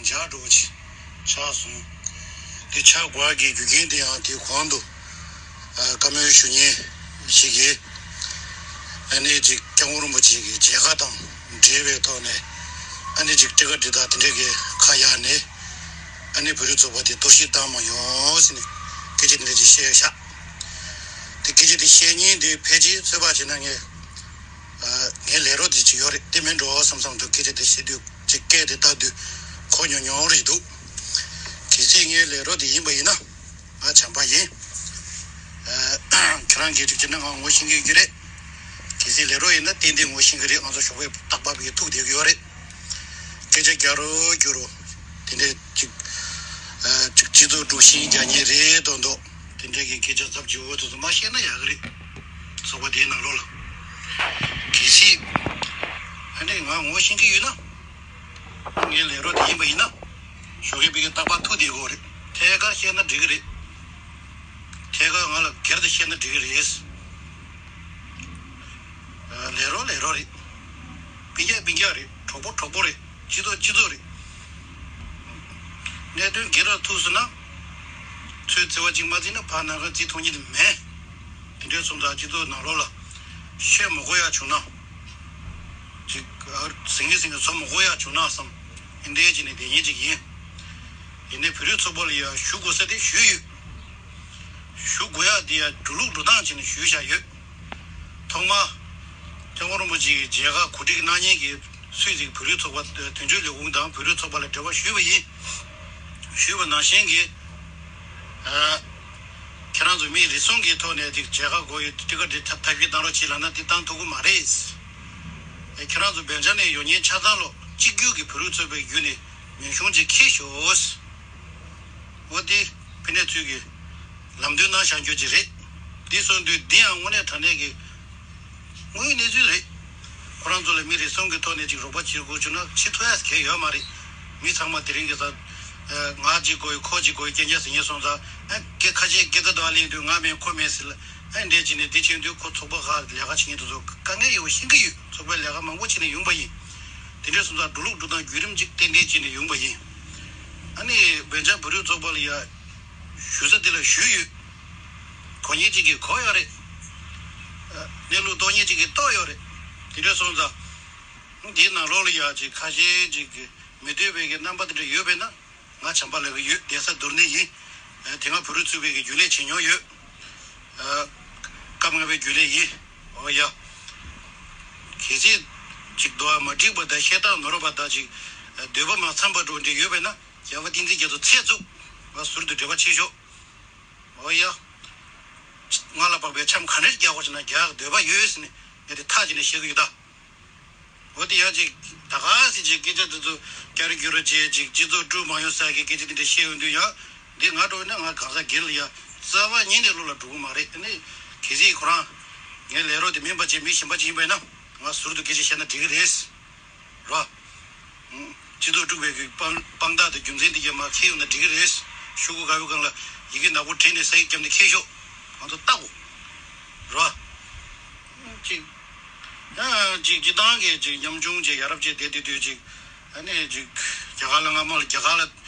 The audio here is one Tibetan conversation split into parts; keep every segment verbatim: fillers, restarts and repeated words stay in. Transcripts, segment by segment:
འཇགས་འགྲོ་ཅིག་ཆགས་སོང་། དེ་ཆགས་དགོས་ཀྱི་རྒྱུ་རྐྱེན་དེ་ཡང་དེ་གོང་དུ་ཨ་བཀའ་མོལ་ཞུ་མཁན་ཞིག་གིས་ཨ་ནི་ཅིག་སྐྱབས་མགོན་རིན་པོ་ཆེ་གི་མཇལ་ཁ་དང་འབྲེལ་བའི་ཐོག་ནས་ཨ་ནི་ཅིག་སྤྲི་དཀར་སྒྲིག་འཐག་དེ་འདྲས་ཀྱི་ཁ་གཡར་ནས་ཨ་ནི་བོད་རིགས་ཚོགས་པ་དེ་གཏོར་བཤིག་བཏང་མ་ཡོང་ཟེར་ནས་སྐད་ཆ་དེ་འདྲས་ཅིག་བཤད་བཞག་དེ་སྐད་ཆ་དེ་བཤད་མཁན་དེ་ཕལ་ཆེར་ཚོད་དཔག་བྱས་ན་ངས་ཨ་ངའི་ལས་རོགས་དེ་ཅིག་ཡོད་རེད། དེ་མིན་འགྲོ་བསམ་བསམ་འདུག་སྐད་ཆ་དེ་བཤད་དུས་ཅིག་སྐད་དེ་བཏགས་དུས་གོ་མྱོང་མྱོང་རེད་འདུག་གལ་སྲིད་ངའི་ལས་རོགས་དེ་ཡིན་པ་ཡིན་ན་ང་བྱམས་པ་ཡིན། ཨ་ཁྱེད་རང་གིས་ཅིག་བྱས་ན་ང་ངོ་ཤེས་ཀྱི་ཡོད་ཀྱི་རེད། གལ་སྲིད་ལས་རོགས་ཡིན་ན་ཏན་ཏན་ངོ་ཤེས་ཀྱི་རེད། ང་ཚོ་ཞོགས་པའི་རྟག་པར་བའི་ཐུག་བསྡད་ཀྱི་ཡོད་རེད། སྐད་ཆ་རྒྱག་རོགས་རྒྱུག་རོགས་དེ་འདྲས་ཅིག་ཨ་ཅིག་སྤྱི་ཚོགས་དཀྲུག་ཤིང་རྒྱག་མཁན་རེད་མདོག་མདོག་དེ་འདྲས་ཀྱི་སྐད་ཆ་ཚབས་ཆེ་བོ་དེ་ཚོ་མ་བཤད་ན་ཡག་གི་རེད། ཚོགས་པ་དེའི་ནང་ལོགས་ལ། གལ་སྲིད་ཨ་ནི་ང་ངོ་ཤེས་ཀྱི་ཡོད་ན། ངའི་ལས་རོགས་དེ་ཡིན་པ་ཡིན་ན། ཞོགས་ཀས་པི་ཀའི་རྟག་པར་ཐུག་བསྡད་དགོས་རེད། ཐད་ཀར་བཤད་ན་འགྲིག་གི་རེད། ཐད་ཀར་ང་ལ་སྒེར་དུ་བཤད་ན་འགྲིག་གི་རེད། ལས་རོགས་ལས་རོགས་རེད། སྤུན་ཀྱག་སྤུན་ཀྱག་རེད། གྲོགས་པོ་གྲོགས་པོ་རེད། སྤྱི་ཚོགས་སྤྱི་ཚོགས་རེད། གནད་དོན་སྒེར་ལ་ཐུག་སོང་ན། ཚོས་བརྩེ་བ་གཅིག་མ་བརྩིས་ན་ཕར་ནང་ཁ་བརྩི་ཐུབ་མཁན་དེ་མེད། དེ་འདྲའི་སོང་ཙང་སྤྱི་ཚོགས་ནང་ལོགས་ལ་བཤད་མ་དགོས་ཡག་བྱུང་ན། ཅིག་ཟིང་ངེ་ཟིང་ངེ་བཟོ་མ་དགོས་ཡག་བྱུང་ན་བསམ། ཨེ་འདྲའི་ཅིག་ནས་བསྡད་མཁན་ཅིག་ཡིན། ཡིན་ནའི་བོད་རིགས་ཚོགས་པ་ལ་ཡང་ཞུ་དགོས་ས་དེ་ཞུས་ཡོད། ཞུ་དགོས་ཡག་དེ་ཡང་འགྲོ་ལུགས་འགྲོ་སྟངས་བྱས་ནས་ཞུས་བཞག་ཡོད། ཐོག་མར། སྐྱབས་མགོན་རིན་པོ་ཆེ་གི་མཇལ་ཁ་གོ་སྒྲིག་གནང་མཁན་གྱི་སུད་སི་གི་བོད་རིགས་ཚོགས་པ་དོན་གཅོད་ལས་ཁུངས་དང་བོད་རིགས་ཚོགས་པ་ལ་འབྲེལ་བ་ཞུས་པ་ཡིན། ཞུས་པ་ནང་བཞིན་གྱི། ཨ། ཁྱེད་རང་ཚོ་མི་རེ་ཟུང་གི་ཐོག་ནས་ཅིག་མཇལ་ཁ་དགོས་ཡོད་དེ་ག་དེ་ཐབས་ཤེས་གནང་རོགས་བྱེད་ལབ་ན་དེ་གཏང་ཐུབ་ཀྱི་མ་རེད། ཨེ་ཁྱེད་རང་ཚོ་སྦེལ་ཇམ་ནས་ཡོང་མཁན་ཆ་ཚང་ལོ་གཅིག་གྱུར་གྱི་བོད་རིགས་ཚོགས་པའི་བརྒྱུད་ནས་མིང་གཞུང་ཅིག་འཁྱེར་ཤོག་འོ་དེ་ཕ་ནས་ཚུལ་གྱི་ལམ་སྟོན་གནང་བཞག་རྒྱུ་ཅིག་རེད། འདི་སོང་དུས་འདི་ཡང་དངོས་གནས་དྲང་གནས་ཀྱི་དངོས་ཡོད་གནས་ཚུལ་རེད། ཁོ་རང་ཚོ་ལ་མི་རེ་ཟུང་གི་ཐོག་ནས་ཅིག་རོགས་པ་བྱེད་དགོས་བྱུང་ན་བྱེད་ཐུབ་ཡ་གང་ཡང་ཡོད་མ་རེད། མི་ཚང་མ་དེ་རིང་གི་ས། ང་གཅིག་དགོས་ཡོད་ཁོ་གཅིག་དགོས་ཡོད་སྐད་ཆ་ཟེར་མཁན་སོང་ཙང་ཨ་སྐད་ཁ་ཤས་སྐད་ཀ་དང་གླེང་དུས་ང་མིན་ཁོ་མིན་ཟེར་ལ་ཨ་འདྲས་བྱས་ནས་འདི་བྱེད་དུས་ཁོ་ཚོགས་པ་ཁག་ལས་ཀ་བྱེད་མཁན་དེ་ཚོ་དཀའ་ངལ་ཡོད་པ་ཤེས་ཀྱི་ཡོད། ཚོགས་པའི་ལས་ཀ་མང་པོ་བྱས་ནས་ཡོང་པ་ཡིན། དེ་འདྲས་སོང་ཙང་འགྲོ་ལུགས་འགྲོ་སྟངས་བརྒྱུད་རིམ་གཅིག་ཏན་ཏན་བྱས་ནས་ཡོང་པ་ཡིན། ཨ་ནི་སྦེལ་ཇམ་བོད་རིགས་ཚོགས་པ་ལ་ཡ། ཞུ་ས་དེ་ལ་ཞུས་ཡོད། གོ་མཁན་གཅིག་གིས་གོ་ཡོད་རེད། ཨ། གནས་ལུགས་རྟོགས་མཁན་གཅིག་གིས་རྟོགས་ཡོད་རེད། དེ་འདྲ་སོང་ཙང་། འདིའི་ནང་ལོགས་ལ་ཡ་ཅིག་ཁ་ཤས་ཅིག་གིས་མི་འདོད་པའི་གི་རྣམ་པ་དེ་འདྲ་ཡོད་པས་ན་ང་བྱམས་པ་ལབ་གི་ཡོད། བསྡད་ས་སྡུར་ནི་ཡིན། ཨ། དེ་སྔ་བོད་རིགས་ཚོགས་པའི་གི་རྒྱུན་ལས་བྱེད་མྱོང་ཡོད། ཨ། སྐབས་ལྔ་པའི་རྒྱུན་ལས་ཡིན། འོ་ཡ། གལ་སྲིད་ཅིག་འདུག་མ་འགྲིག་པ་དང་བཤད་སྟངས་ནོར་བ་དང་ཅིག་འདོད་པ་མ་འཚམས་པ་འགྲོ་འདྲ་ཡོད་པས་ན། རྒྱལ་བ་བསྟན་འཛིན་རྒྱ་མཚོ་ཚེ་བཙུགས། ང་ཟུར་དུ་འབྲེལ་བ་བྱེད་ཤོག་འོ་ཡ། ང་ལ་དཔག་པའི་འཆམ་ག་འདྲ་རྒྱག་དགོས་ཟེར་ན་རྒྱག་འདོད་པ་ཡོད་ཟེར་ནས་ངས་དེ་ཐག་བཅད་ནས་བཤད་གི་ཡོད་ད། འོ་དེ་ཡང་ཅིག་ད་ག་སེ་ཅིག་སྐད་ཆ་དེ་ཚོ་བསྐྱར་བསྒྱུར་བྱས་ཅིག་སྤྱི་ཚོགས་དཀྲུག་མ་ཡོང་ས་གི་སྐད་ཆ་དེ་འདྲ་བཤད་ཡོང་དུས་ཡང་འདི་ང་འགྲོ་ན་ང་གང་ཟག་སྒེར་ལ་ཡ་རྩ་བ་ཉིད་ནས་བློ་ལ་འགྲོ་གི་མ་རེད། ཨ་ནི་གལ་སྲིད་ཁོ་རང་ངའི་ལས་རོགས་དེ་མིན་པ་ཅིག་མི་གཞན་པ་ཅིག་ཡིན་པ་ཡིན་ན་ང་ཟུར་དུ་སྐད་ཆ་བཤད་ན་འགྲིག་གི་རེད། རོ། སྤྱི་ཚོགས་དཀྲུག་པའི་གི་དཔང་དཔང་རྟགས་དང་རྒྱུ་མཚན་འདི་ག་མར་འཁྱེར་ཡོང་ན་འགྲིག་གི་རེད། ཤོག་གུ་དཀར་པོའི་སྒང་ལ་ཡི་གེ་ནག་པོ་བྲིས་ནས་ས་ཡིག་བརྒྱབ་ནས་འཁྱེར་ཤོག་ང་ཚོ་ལྟ་གོ། རོ། ཅིག་ཡང་ཅིག་སྤྱི་བཏང་གི་ཅིག་ཉམ་ཆུང་ཅིག་ཡ་རབས་ཅིག་བསྡད་དུས་དུས་ཅིག་ཨ་ནི་ཅིག་རྒྱ་གར་ལ་སྔ་མ་ལ་རྒྱ་གར་ལ་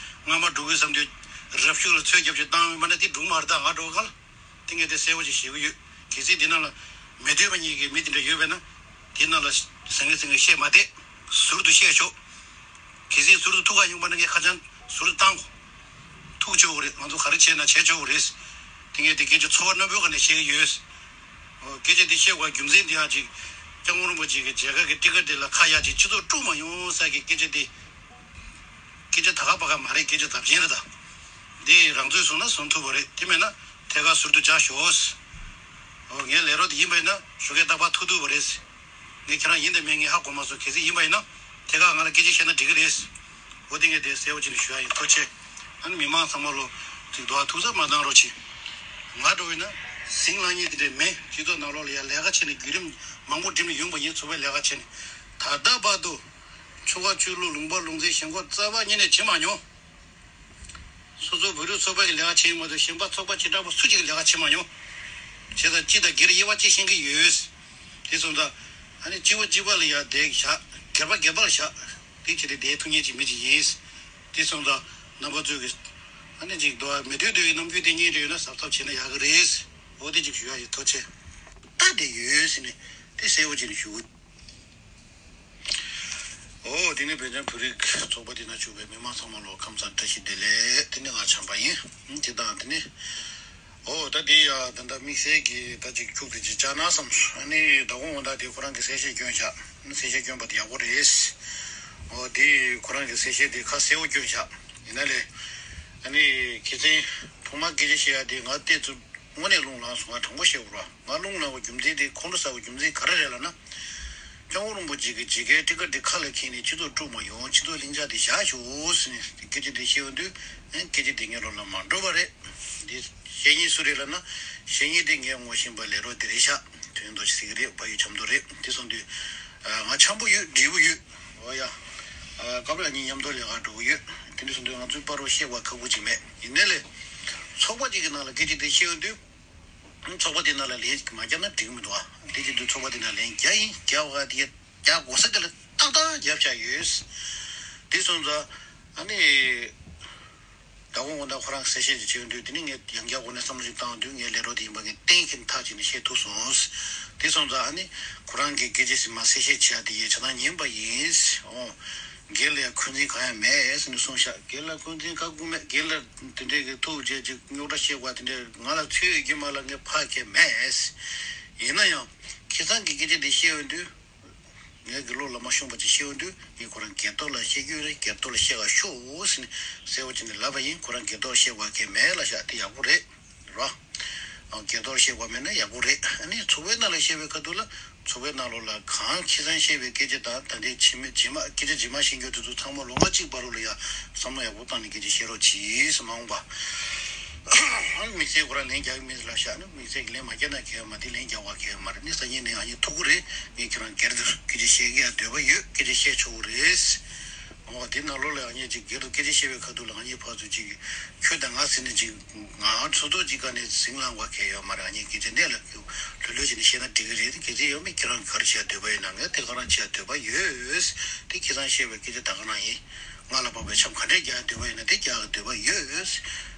སྔ་མ་འགྲོ་དགོས་བསམ་དུས་རབ་ཤུགས་ལ་ཚོད་རྒྱབ་ཅིག་བཏང་ཡོད་མ་ན་དེ་འགྲུག་མ་རེད། ད་ང་འགྲོ་ག་ལ། དེ་ངས་དེ་གསལ་པོ་ཅིག་ཞུ་གི་ཡོད། གལ་སྲིད་དེ་ནང་ལ་མི་འདོད་པ་ཉིད་ཀྱི་མི་དེ་འདྲ་ཡོད་པས་ན། དེ་ནང་ལ་ཟང་ངེ་ཟིང་ངེ་བཤད་མ་བསྡད། ཟུར་དུ་བཤད་ཤོག་གལ་སྲིད་ཟུར་དུ་ཐུག་ག་ཡོང་པ་ན་ངས་ཁ་བྱང་ཟུར་དུ་བཏང་གོ། ཐུག་ཆོག་གི་རེད། ང་ཚོ་ག་རེ་བྱས་ན་བྱས་ཆོག་གི་རེད། དེ་ངས་དེ་སྐད་ཆ་ཚོར་བ་རྣོན་པོའི་སྒང་ནས་བཤད་ཀྱི་ཡོད། ཨོ། སྐད་ཆ་དེ་བཤད་དགོས་རྒྱུ་མཚན་དེ་ཡང་ཅིག་སྐྱབས་མགོན་རིན་པོ་ཆེ་གི་མཇལ་ཁ་གི་ཊི་ཀེ་ཊི་དེ་ལ་ཁ་གཡར་ཅིག་སྤྱི་ཚོགས་དཀྲུག་མ་ཡོང་ས་གི་སྐད་ཆ་དེ། སྐད་ཆ་ད་ག་པ་ག་མ་རེད། སྐད་ཆ་ཚབས་ཆེན་རེད་ད། འདི་རང་ཚོས་བཟུང་ན་བཟུང་ཐུབ་པ་རེད། དེ་མེད་ན་ཐད་ཀར་ཟུར་དུ་བཅར་ཤོག་ཨོ། ངའི་ལས་རོགས་དེ་ཡིན་པ་ཡིན་ན་ཞོགས་ཀས་རྟག་པར་ཐུག་ཐུབ་པ་རེད། ངས་ཁྱེད་རང་ཡིན་དང་མིན་ངས་ཧ་གོ་མ་སོང་། གལ་སྲིད་ཡིན་པ་ཡིན་ན་ཐད་ཀར་ང་ལ་སྐད་ཆ་བཤད་ན་འགྲིག་གི་རེད། འོ་དེ་ངས་དེ་གསལ་པོ་བྱས་ནས་ཞུ་ཡ་ཡིན། ཐུགས་རྗེ་ཆེ། ཨ་ནི་མི་མང་ཚང་མ་ལོ་ཅིག་དོ་ཐུགས་ཚབ་མ་གནང་རོགས་གྱིས། ང་འདྲ་བོ་ཡིན་ན་ཟིང་ལངས་མཁན་དེ་འདྲས་མེད། སྤྱི་ཚོགས་ནང་ལོགས་ལ་ཡ་ལས་ཀ་བྱས་ནས་བརྒྱུད་རིམ་མང་པོ་འགྲིམ་ནས་ཡོང་པ་ཡིན། ཚོགས་པའི་ལས་ཀ་བྱས་ནས་ད་ལྟ་བར་དུ་ཆོལ་ཁ་ཆོས་ལུགས་ལུང་པ་ལུང་ཚན་ཞེན་ཁོག་རྩ་བ་ཉིད་ནས་བྱེད་མ་མྱོང་། སོ་སོ་བོད་རིགས་ཚོགས་པ་གི་ལས་ཀ་བྱེད་ཡོང་མ་གཏོགས་གཞན་པ་ཚོགས་པ་བྱེ་བྲག་པ་སུ་གཅིག་གི་ལས་ཀ་བྱེད་མ་མྱོང་། བྱས་ཙང་སྤྱི་དང་སྒེར་དབྱེ་བ་དཔྱད་ཤེས་ཀྱི་ཡོད། དེ་སོང་ཙང་ཨ་ནི་སྤྱི་བ་སྤྱི་བ་ལ་ཡ་བསྡད་བཞག་སྒེར་པ་སྒེར་པ་ལ་བཞག་དེ་བྱས་ཏེ་བསྡད་ཐུབ་མཁན་གྱི་མི་ཅིག་ཡིན། དེ་སོང་ཙང་རྣམ་པ་ཚོས་ཀྱི་ཨ་ནི་ཅིག་འདུག་མེ་ཐོན་དུས་ཀྱི་རྣམ་འགྱུར་དེ་རྙེད་འདོད་ཡོད་ན་གཟབ་གཟབ་བྱས་ན་ཡག་གི་རེད། འོ་དེ་ཅིག་ཞུ་ཡག་ཡིན། ཐུགས་རྗེ་ཆེ། ད་དེ་ཡོད་ཟེར་ནས་དེ་གསལ་པོ་བྱས་ནས་ཞུ། ཨོ་དེ་ནས་བན་ཆང་བོད་རིགས་ཚོགས་པ་དེ་ན་བཞུགས་པའི་མི་མང་ཚང་མ་ལོ་ཁམས་བཟང་བཀྲ་ཤིས་བདེ་ལེགས། དེ་ནས་ང་བྱམས་པ་ཡིན། དེ་དང་དེ་ནས། ཨོ་ད་དེ་ཡ་ད་ལྟ་དམིགས་བསལ་གྱི་ད་ཅིག་ཁྱུག་དེ་ཅིག་བཅར་ན་བསམ་སོང་། ཨ་ནི་ད་གོང་འོ་ད་དེ་ཁོ་རང་གི་གསལ་བཤད་བསྐྱོན་བཞག་གསལ་བཤད་བསྐྱོན་པ་དེ་ཡག་པོ་རེད། ཨོ་དེ་ཁོ་རང་གི་གསལ་བཤད་དེ་ཁ་གསལ་པོ་བསྐྱོན་བཞག་ཡིན་ན་ལས། ཨ་ནི་ཁྱེད་ཚོས་ཐོག་མར་སྐད་ཆ་བཤད་ཡ་དེ་ང་བལྟས་ཚུལ་དངོས་གནས་རླུང་ལངས་སོང་། ང་དྲང་པོ་བཤད་དགོས་ར། ང་རླུང་ལངས་པའི་རྒྱུ་མཚན་དེ་ཁོང་ཁྲོ་ཟ་བའི་རྒྱུ་མཚན་ག་རེ་རེད་ལབ་ན། སྐྱབས་མགོན་རིན་པོ་ཆེ་གི་ཇི་སྐད་ཊི་ཀ་ཊི་ཁ་ལ་འཁྱེར་ནས་སྤྱི་ཚོགས་དཀྲུག་མ་ཡོང་། སྤྱི་ཚོགས་ལྷིང་འཇགས་དེ་བཞག་ཤོག་ཟེར་ནས་སྐད་ཆ་དེ་བཤད་ཡོང་དུས། ཨེ་སྐད་ཆ་དེ་ངའི་བློ་ལ་མ་འགྲོ་བ་རེད། འདི་བཤད་མཁན་སུ་རེད་ལབ་ན། བཤད་མཁན་དེ་ངས་ངོ་ཤེས་པ་ལས་རོགས་དེ་རེད་ཤག་དོན་དུ་ཟེར་གི་རེད། ཕ་ཡུལ་ཆབ་མདོ་རེད། དེ་སོང་དུས། ཨ་ང་འཆམ་པོ་ཡོད། འདྲིས་པོ་ཡོད། འོ་ཡ། ཨ་སྐབས་ལ་གཉིས་མཉམ་དུ་ལས་ཀ་འགྲོ་གི་ཡོད། དེ་འདྲ་སོང་དུས་ང་ཚོའི་བར་རུ་བཤད་པ་ཁག་པོ་ཅིག་མེད། ཡིན་ནའི་ལས། ཚོགས་པ་ཅིག་གི་ནང་ལ་སྐད་ཆ་དེ་བཤད་ཡོང་དུས། ཚོགས་པ་དེ་ནང་ལ་ལན་མ་བརྒྱབ་ན་འགྲིག་གི་མི་འདུག་ཨ། དེ་བྱེད་དུས་ཚོགས་པ་དེ་ནང་ལན་རྒྱག་ཡིན། རྒྱག་པ་དེ་རྒྱག་དགོས་ས་དེ་ལ་ཏག་ཏག་རྒྱབ་བཞག་ཡོད། དེ་སོང་ཙང་ཨ་ནི། ད་གོང་གོང་ད་ཁོ་རང་གསལ་བཤད་ཅིག་བྱེད་ཡོང་དུས། དེ་ནི་ངས་ཡང་བསྐྱར་འོ་ན་བསམ་བློ་ཞིག་བཏང་དུས། ངའི་ལས་རོགས་དེ་ཡིན་པ་ངས་གཏན་འཁེལ་ཐག་བཅད་ནས་བཤད་ཐུབ་སོང་། དེ་སོང་ཙང་ཨ་ནི་ཁོ་རང་གི་སྐད་ཆ་ཟིན་མ་གསལ་བཤད་བྱས་དེ་ཡས་ཆ་ཚང་ཉན་པ་ཡིན། ཨོ། སྒེར་ལ་ཡང་འཁོན་འཛིན་གང་ཡང་མེད་ཟེར་ནས་གསུངས་ཤག་སྒེར་ལ་འཁོན་འཛིན་ག་དགོས་མེད། སྒེར་ལ་དེ་འདྲའི་གི་ཐུགས་རྗེ་ཅིག་རྙོག་དྲ་བཤད་དགོས་དེ་འདྲའི་ང་ལ་ཚུལ་ཡོད་ཀྱི་མ་ལ་ངས་ཕ་གི་མེད། ཡིན་ན་ཡང་ཁྱེད་ཚང་གི་སྐད་ཆ་འདི་བཤད་ཡོང་དུས། ངས་གི་བློ་ལ་མ་ཤོང་པ་ཅིག་བཤད་ཡོང་དུས། ངས་ཁོ་རང་སྒེར་ཐོག་ལ་བཤད་རྒྱུ་རེད། སྒེར་ཐོག་ལ་བཤད་ག་ཤོག་ཟེར་ནས་གསལ་པོ་བྱས་ནས་ལབ་པ་ཡིན། ཁོ་རང་སྒེར་ཐོག་བཤད་དགོས་གལ་མེད་ལབ་ཤག་དེ་ཡག་པོ་རེད། རོ། སྒེར་ཐོག་བཤད་དགོས་མེད་ན་ཡག་པོ་རེད། ཨ་ནི་ཚོགས་པའི་ནང་ལ་བཤད་པའི་ཁ་ཐུག་ལ། ཚོགས་པའི་ནང་ལོགས་ལ་གང་ཁྱེད་ཚང་བཤད་པའི་སྐད་ཆ་དང་། ད་ལྟའི་རྗེས་མ་རྗེས་མ་སྐད་ཆ་རྗེས་མ་བཤད་རྒྱུ་དེ་ཚོ་ཚང་མ་ལོ་ལྔ་གཅིག་བར་དུ་ལ་ཡ་བསམ་བློ་ཡག་པོ་བཏང་ནས་སྐད་ཆ་བཤད་རོགས་གྱིས་ཟེར། མ་འོངས་པ། ཨ་ནི་དམིགས་བསལ་ཁོ་རང་ལན་རྒྱག་གི་མིན་ལབ་ཤག་ཨ་ནི་དམིགས་བསལ་གྱི་ལན་མ་རྒྱག་ན་གལ་ཡོད་མ་རེད། ལན་རྒྱག་པ་གལ་ཡོད་མ་རེད། ཨ་ནི་སང་ཉིན་ནས་ཨ་ནི་ཐུག་གི་རེད། ངས་ཁྱེད་རང་སྒེར་དུ་སྐད་ཆ་བཤད་ཀྱི་ཡ་འདོད་པ་ཡོད། སྐད་ཆ་བཤད་ཆོག་གི་རེད། འོ་དེ་ནང་ལོགས་ལ་ཨ་ནི་ཅིག་སྒེར་དུ་སྐད་ཆ་བཤད་པའི་ཁ་ཐུག་ལ་ཨ་ནི་ཕར་ཚུར་ཅིག་ཁྱོད་དང་ང་ཟེར་ནས་ཅིག་ང་སོ་སོ་ཅིག་ག་ནས་ཟིང་ལངས་པ་གལ་ཡོད་མ་རེད། ཨ་ནི་སྐད་ཆ་གནད་ལ་ལྷོད་ལྷོད་བྱས་ནས་བཤད་ན་འགྲིག་གི་རེད། སྐད་ཆ་ཡོད་མེད་ཁྱེད་རང་གིས་ག་རེ་བྱེད་འདོད་པ་ཡོད་ན། ངས་དེ་ག་རང་བྱེད་འདོད་པ་ཡོད། དེ་ཁྱེད་རང་བཤད་པའི་སྐད་ཆ་ད་ག་རང་ཡིན། ང་ལ་དཔག་པའི་འཆམ་ག་འདྲས་རྒྱག་འདོད་པ་ཡིན་ན་དེ་རྒྱག་འདོད་པ་ཡོད།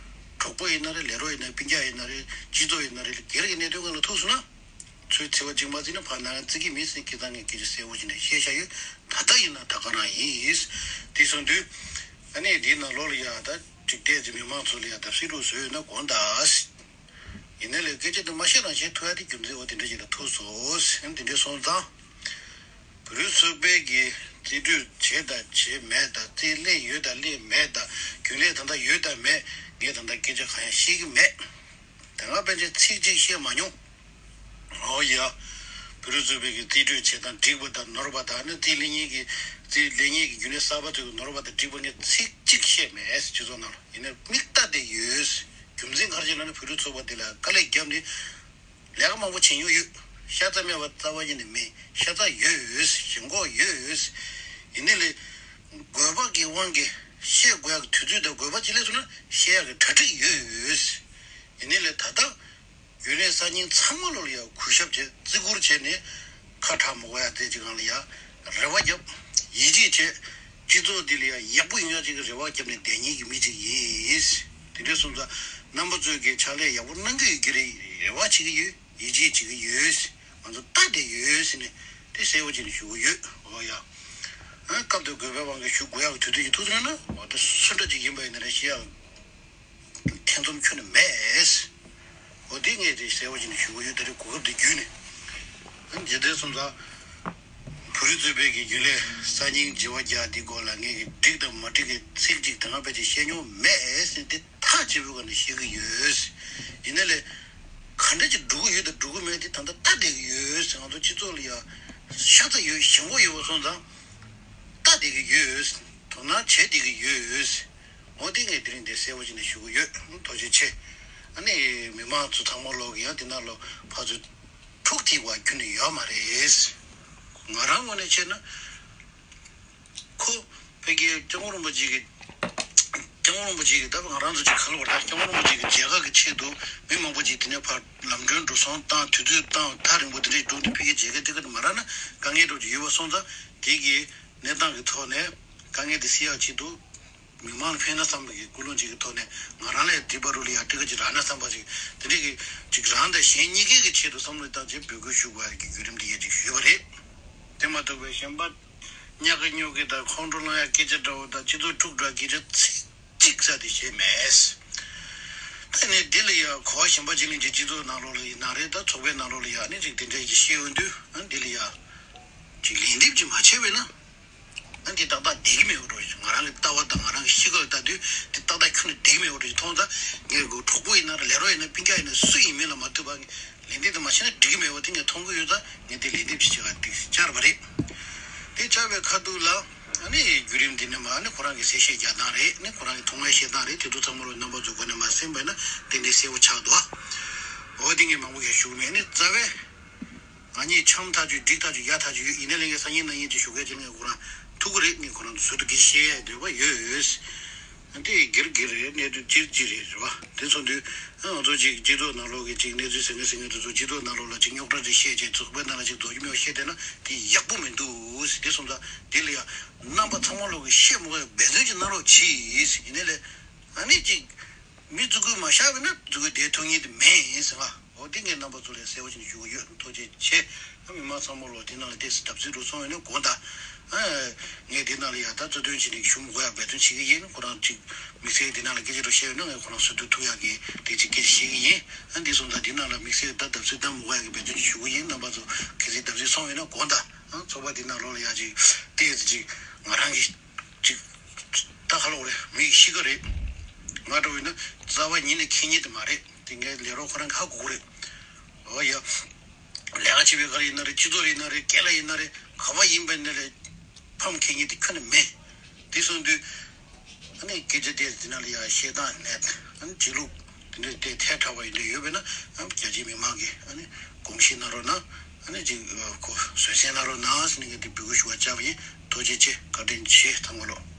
གྲོགས་པོ་ཡིན་ན་རེད། ལས་རོགས་ཡིན་ན། སྤུན་ཀྱག་ཡིན་ན་རེད། སྤྱི་ཚོགས་ཡིན་ན་རེད། སྒེར་གྱི་གནད་དོན་སྒང་ལ་ཐུག་སོང་ན། ཚུར་འཚེ་བ་གཅིག་མ་བརྩིས་ན་ཕར་ནང་བརྩི་གི་མིན་ཟེར། ཁྱེད་ཚང་གིས་སྐད་ཆ་གསལ་པོ་བྱས་ནས་བཤད་བཞག་ཡོད། ད་ལྟ་ཡིན་ན་ད་ག་རང་ཡིན། དེ་སོང་དུས། ཨ་ནི་འདིའི་ནང་ལོགས་ལ་ཡ་ད་འགྲིག་བསྡད་ཀྱི་མི་མང་ཚོ་ལ་ཡ་བརྡབ་གསིག་རུ་བཟོས་ཡོད་ན་དགོངས་དག་ཡིན་ནའི་ལས་སྐད་ཆ་དེ་མ་བཤད་རང་བཤད་ཐུབ་ཡ་དེ་རྒྱུ་མཚན་འོ་དེ་འདྲ་ཞིག་ལ་ཐུག་སོང་ཟེར། དེ་འདྲ་སོང་ཙང་། བོད་རིགས་ཚོགས་པའི་གི་རྩིས་སྤྲོད་བྱས་དང་བྱས་མེད་དང་། རྩིས་ལེན་ཡོད་དང་ལེན་མེད་དང་། རྒྱུན་ལས་ད་ལྟ་ཡོད་དང་མེད། ངས་ད་ལྟ་སྐད་ཆ་གང་ཡང་བཤད་ཀྱི་མེད། ད་སྔ་ཕན་ཆད་ཚིག་གཅིག་བཤད་མ་མྱོང་། ཨོ་ཡ། བོད་རིགས་ཚོགས་པའི་གི་རྩིས་སྤྲོད་བྱེད་སྟངས་འགྲིག་པ་དང་ནོར་བ་དང་། ཨ་ནི་རྩིས་ལེན་མཁན་གྱི་རྩིས་ལེན་མཁན་གྱི་རྒྱུན་ལས་གསར་པ་ཚོའི་གི་ནོར་བ་དང་འགྲིག་པ་ངས་ཚིག་གཅིག་བཤད་མེད། སྤྱི་ཚོགས་ནང་ལ་ཡིན་ནའི་མིག་ལྟ་བསྡད་ཡོད། རྒྱུ་མཚན་ག་རེ་བྱས་ལབ་ན། བོད་རིགས་ཚོགས་པ་འདི་ལ་དཀའ་ལས་བརྒྱབ་ནས་ལས་ཀ་མང་པོ་བྱེད་མྱོང་ཡོད། ཤ་ཚ་མེད་པ་རྩ་བ་ཉིད་ནས་མེད། ཤ་ཚ་ཡོད། ཞེན་ཁོག་ཡོད། ཡིན་ནའི་ལས་དགོས་པ་གི་དབང་གིས་བཤད་དགོས་ཡག་གི་དུས་ཚོད་དང་དགོས་པ་ཅིག་སླེབས་སོང་ན་བཤད་ཡག་གི་གྲ་སྒྲིག་ཡོད། ཡིན་ནའི་ལས་ད་ལྟ་རྒྱུན་ལས་གསར་རྙིང་ཚང་མ་ལོ་ལ་ཡ་གུས་ཞབས་བྱས། བརྩི་བཀུར་བྱས་ནས་ཁ་གྲག་མ་དགོས་ཡ་དེ་ཅིག་སྒང་ལ་ཡ་རེ་བ་བརྒྱབ། ཡིད་ཆེས་བྱས། སྤྱི་ཚོགས་འདི་ལ་ཡ་ཡག་པོ་ཡོང་ཡ་ཅིག་གི་རེ་བ་བརྒྱབ་ནས་བསྡད་མཁན་གྱི་མི་ཅིག་ཡིན། དེ་འདྲ་སོང་ཙང་རྣམ་པ་ཚོས་ཀྱི་ཕྱག་ལས་ཡག་པོ་གནང་གི་ཡོད་ཀྱི་རེད། རེ་བ་བྱེད་ཀྱི་ཡོད། ཡིད་ཆེས་བྱེད་ཀྱི་ཡོད། ང་ཚོ་ལྟ་བསྡད་ཡོད་ཟེར་ནས་དེ་གསལ་པོ་བྱས་ནས་ཞུ་གི་ཡོད། འོ་ཡ། ཨ་སྐབས་དེར་དགོས་པའི་དབང་གིས་ཞུ་དགོས་ཡག་གི་དུས་ཚོད་ཅིག་ཐུག་སོང་ན། འོ་དེ་སུ་འདྲ་ཅིག་ཡིན་པ་ཡིན་ན་རེད། བཤད་ཡག་ཐེ་ཚོམ་ཁྱོན་ནས་མེད། འོ་དེ་ངས་དེ་གསལ་པོ་བྱས་ནས་ཞུ་གི་ཡོད། ད་རེས་གོ་སྐབས་འདི་བརྒྱུད་ནས། ཨ་ཇི་ལྟར་སོང་ཙང་བོད་རིགས་ཚོགས་པའི་གི་རྒྱུན་ལས་གསར་རྙིང་བརྗེ་བ་རྒྱག་འདི་སྐོར་ལ་ངས་གི་འགྲིག་དང་མ་འགྲིག་གི་ཚིག་གཅིག་ད་སྔ་ཕལ་ཆེར་བཤད་མྱོང་མེད་ཟེར་ནས་དེ་ཐག་ཆོད་པོའི་སྒང་ནས་བཤད་གི་ཡོད། ཡིན་ནའི་ལས་ག་འདྲ་ཅིག་འགྲོ་གི་ཡོད་དང་འགྲོ་གི་མེད་དེ་ད་ལྟ་ལྟ་བསྡད་གི་ཡོད་ཟེར། ང་ཚོ་སྤྱི་ཚོགས་ལ་ཡ་ཤ་ཚ་ཡོད། ཞེན་ཁོག་ཡོད་པ་སོང་ཙང་ལྟ་བསྡད་གི་ཡོད། དོ་སྣང་བྱས་བསྡད་གི་ཡོད། འོ་དེ་ངས་དེ་རིང་འདིར་གསལ་པོ་བྱས་ནས་ཞུ་གི་ཡོད། ཐུགས་རྗེ་ཆེ། ཨ་ནི་མི་མང་ཚོ་ཚང་མ་ལོག་གི་ཡང་དེ་ནང་ལོགས་ཕར་ཚུར་འཁྲུག་ཐིག་པ་ཁྱོན་ནས་ཡོད་མ་རེད། ང་རང་ངོས་ནས་བྱས་ན། ཁོ་ཕ་གིའི་སྐྱབས་མགོན་རིན་པོ་ཆེ་གི། སྐྱབས་མགོན་རིན་པོ་ཆེ་གི་ད་ང་རང་ཚོ་ཅིག་ག་ལ་བར་ད་སྐྱབས་མགོན་རིན་པོ་ཆེ་གི་མཇལ་ཁ་གི་ཆེད་དུ་མི་མང་པོ་ཅིག་དེ་ནས་ཕར་ལམ་གྲོན་འགྲོ་སོང་བཏང་། དུས་ཚོད་བཏང་། ཐག་རིང་པོ་དེ་འདྲའི་འགྲོ་དུས་ཕ་གིའི་མཇལ་ཁ་དེ་ག་དེ་མ་རག་ན་དཀའ་ངལ་འགྲོ་གི་ཡོད་པ་སོང་ཙང་། དེ་གི་གནས་སྟངས་ཀྱི་ཐོག་ནས་དཀའ་ངལ་དེ་སེལ་ཡག་ཆེད་དུ། མི་མང་ལ་ཕན་ན་བསམ་པའི་གི་ཀུན་སློང་ཅིག་གི་ཐོག་ནས་ང་རང་ལ་ཡང་དེ་བར་དུ་ལ་ཡང་ཏི་ཀ་ཅིག་རག་ན་བསམ་པ་ཅིག་དེ་འདྲའི་གི་ཅིག་རང་དང་གཞན་གཉིས་ཀའི་གི་ཆེད་དུ་བསམ་བློ་བཏང་བྱས་འབོད་སྐུལ་ཞུ་དགོས་ཡ་གི་བརྒྱུད་རིམ་དེ་ཡང་ཅིག་ཞུས་པ་རེད། དེ་མ་གཏོགས་པའི་གཞན་པ་ཉག་གི་ཉོག་གི་དང་ཁོང་ཁྲོ་ལངས་ཡ་སྐད་ཆ་འདྲ་བོ་དང་སྤྱི་ཚོགས་དཀྲུག་འགྲོ་ཡ་སྐད་ཆ་ཚིག་གཅིག་ཙམ་དེ་བཤད་མེད། ད་ནི་འདི་ལ་ཡང་གོ་བ་གཞན་པ་ཅིག་ལ་ཅིག་སྤྱི་ཚོགས་ནང་ལོགས་ལ་ཡིན་ན་རེད། ད་ཚོགས་པའི་ནང་ལོགས་ལ་ཡང་ནི་ཅིག་དེ་འདྲ་ཞིག་བཤད་ཡོང་དུས་ཨ་འདི་ལ་ཡང་ཅིག་ལན་འདེབས་ཅིག་མ་བྱས་པས་ན། ཨ་འདི་ཏག་ཏག་བསྡད་ཀྱི་མེད་པ་འདྲ་ཞིག་ང་རང་གི་ལྟ་བ་དང་ང་རང་གི་གཤིས་ཀ་ལ་ལྟ་དུས་དེ་ཏག་ཏག་ཁྱོན་ནས་བསྡད་ཀྱི་མེད་པ་འདྲ་ཞིག་མཐོང་ཙང་། ངས་གོ་གྲོགས་པོ་ཡིན་ན་རེད། ལས་རོགས་ཡིན་ན་སྤུན་ཀྱག་ཡིན་ན་སུ་ཡིན་མིན་ལ་མ་ལྟོས་པར་ལན་འདེབས་དེ་མ་བྱས་ན་འགྲིག་གི་མེད་པ་དེ་ངས་མཐོང་གི་ཡོད་ཙང་། ངས་དེ་ལན་འདེབས་ཅིག་བྱེད་ག་དེ་བཅར་བ་རེད། དེ་བཅར་བའི་ཁ་ཐུག་ལ་ཨ་ནི་བརྒྱུད་རིམ་འདི་ནི་མ་ཨ་ནི་ཁོ་རང་གི་གསལ་བཤད་རྒྱག་སྟངས་རེད། ཨ་ནི་ཁོ་རང་གི་མཐོང་བའི་བཤད་སྟངས་རེད། དེ་ཚོ་ཚང་མ་ལོ་རྣམ་པ་ཚོ་སྒོ་ནས་མ་གསན་པ་ཡིན་ན་ཏན་ཏན་གསལ་པོ་ཆགས་འདུག་འོ་དེ་ངས་མང་པོ་ཡང་ཞུ་གི་མེད། ཨ་ནི་རྩ་བའི་ང་གཉིས་འཆམ་ཐག་ཆོད་འགྲིག་ཐག་ཆོད་ཡག་ཐག་ཆོད་ཡོད། ཡིན་ན་ལས་ངས་སང་ཉིན་གནངས་ཉིན་དེ་ཞུ་གལ་ཆེ་ངས་ཁོ་རང་ཐུག་གི་རེད། ངས་ཁོ་རང་ཚོ་ཟུར་དུ་སྐད་ཆ་བཤད་ཡ་འདོད་པ་ཡོད། དེ་སྒེར་སྒེར་རེད། གནས་ཚུལ་སྤྱིར་སྤྱིར་རེད། རེད་བ། དེ་སོང་དུས་ང་ཚོ་ཅིག་སྤྱི་ཚོགས་ནང་ལོགས་ཀྱི་ཅིག་གནས་ཚུལ་ཟེར་མཁན་ཟེར་མཁན་དེ་ཚོ་སྤྱི་ཚོགས་ནང་ལོགས་ལ་ཅིག་རྙོག་དྲ་རེ་བཤད་བྱས་ཚོགས་པའི་ནང་ལ་ཅིག་རྫོགས་རྒྱུ་མེད་པ་བཤད་བསྡད་ན་དེ་ཡག་པོ་མི་འདུག་ཟེར། དེ་སོང་ཙང་དེ་ལ་ཡང་རྣམ་པ་ཚང་མ་ལོག་གི་བཤད་མ་དགོས་ཡ་འབད་བརྩོན་ཅིག་གནང་རོགས་གྱིས་ཟེར། ཡིན་ནའི་ལས་ཨ་ནི་ཅིག་མི་བཙུགས་སྐུལ་མ་བཞག་པ་ན་བཙུགས་སྐུལ་དེ་ཐུབ་ངེས་དེ་མེད་ཟེར་བ། འོ་དེ་ངས་རྣམ་པ་ཚོ་ལ་གསལ་པོ་བྱས་ནས་ཞུ་གི་ཡོད། ཐུགས་རྗེ་ཆེ། ཨ་མི་མང་ཚང་མ་ལོ་དེ་ནང་ལ་ཏོག་ཙམ་བརྡབ་གསིག་འགྲོ་སོང་བས་ན་དགོངས་དག་ཨ་ངས་དེ་ནང་ལ་ཡ་ད་རྩ་དོན་བྱས་ནས་ཞུ་མི་དགོས་ཡ་འབད་བརྩོན་བྱེད་ཀྱི་ཡིན། ཁོ་རང་ཅིག་དམིགས་བསལ་དེ་ནང་ལ་སྐད་ཆ་འགྲོ་བཤད་ཡོད་ན་ངས་ཁོ་རང་སུ་ཐུག་ཐུག་ཡག་གི་དེ་ཅིག་སྐད་ཆ་བཤད་ཀྱི་ཡིན། ཨ་འདི་སོང་ཙང་དེ་ནང་ལ་དམིགས་བསལ་ད་བརྡབ་གསིག་བཏང་མི་དགོས་ཡ་གི་འབད་བརྩོན་ཅིག་ཞུ་གི་ཡིན། རྣམ་པ་ཚོ་གལ་སྲིད་བརྡབ་གསིག་སོང་བས་ན་དགོངས་དག་ཨ་ཚོགས་པ་དེ་ནང་ལོགས་ལ་ཡ་ཅིག་ཏོག་ཙམ་ཅིག་ང་རང་གི་ཅིག་ད་ཁ་ལོག་རེད། མི་གཤིས་ཀ་རེད། ང་འདྲ་བོ་ཡིན་ན་རྩ་བ་ཉིད་ནས་མཁྱེན་ཉན་དེ་མ་རེད། དེ་ངའི་ལས་རོགས་ཁོ་རང་གི་ཧ་གོ་གི་རེད། འོ་ཡ། ལས་ཀ་བྱེད་པའི་སྒང་ལ་ཡིན་ན་རེད། སྤྱི་ཚོགས་ལ་ཡིན་ན་རེད། སྒེར་ལ་ཡིན་ན་རེད། ག་པར་ཡིན་པ་ཡིན་ན་རེད། ཕམ་མཁྱེན་ཉན་དེ་ཁྱོན་ནས་མེད། དེ་སོང་དུས་ཨ་ནི་སྐད་ཆ་དེ་དེ་ནང་ལ་ཡ་བཤད་སྟངས་མེད། ཨ་ནི་བྱེད་ལུགས་དེ་འདྲ་དེ་ཐལ་དྲགས་པ་ཡིན་འདྲ་ཡོད་པས་ན་ཨ་རྒྱ་ཆེའི་མི་མང་གིས་ཨ་ནི་དགོངས་བཞེས་གནང་རོགས་གནང་། ཨ་ནི་ཅིག་ཁོ་བཟོད་བསྲན་གནང་རོགས་གནང་ཟེར་ནས་ངས་དེ་འབོད་སྐུལ་ཞུ་བར་བཅར་བ་ཡིན། ཐུགས་རྗེ་ཆེ། བཀའ་དྲིན་ཆེ། ཐང་གོ་ལོ།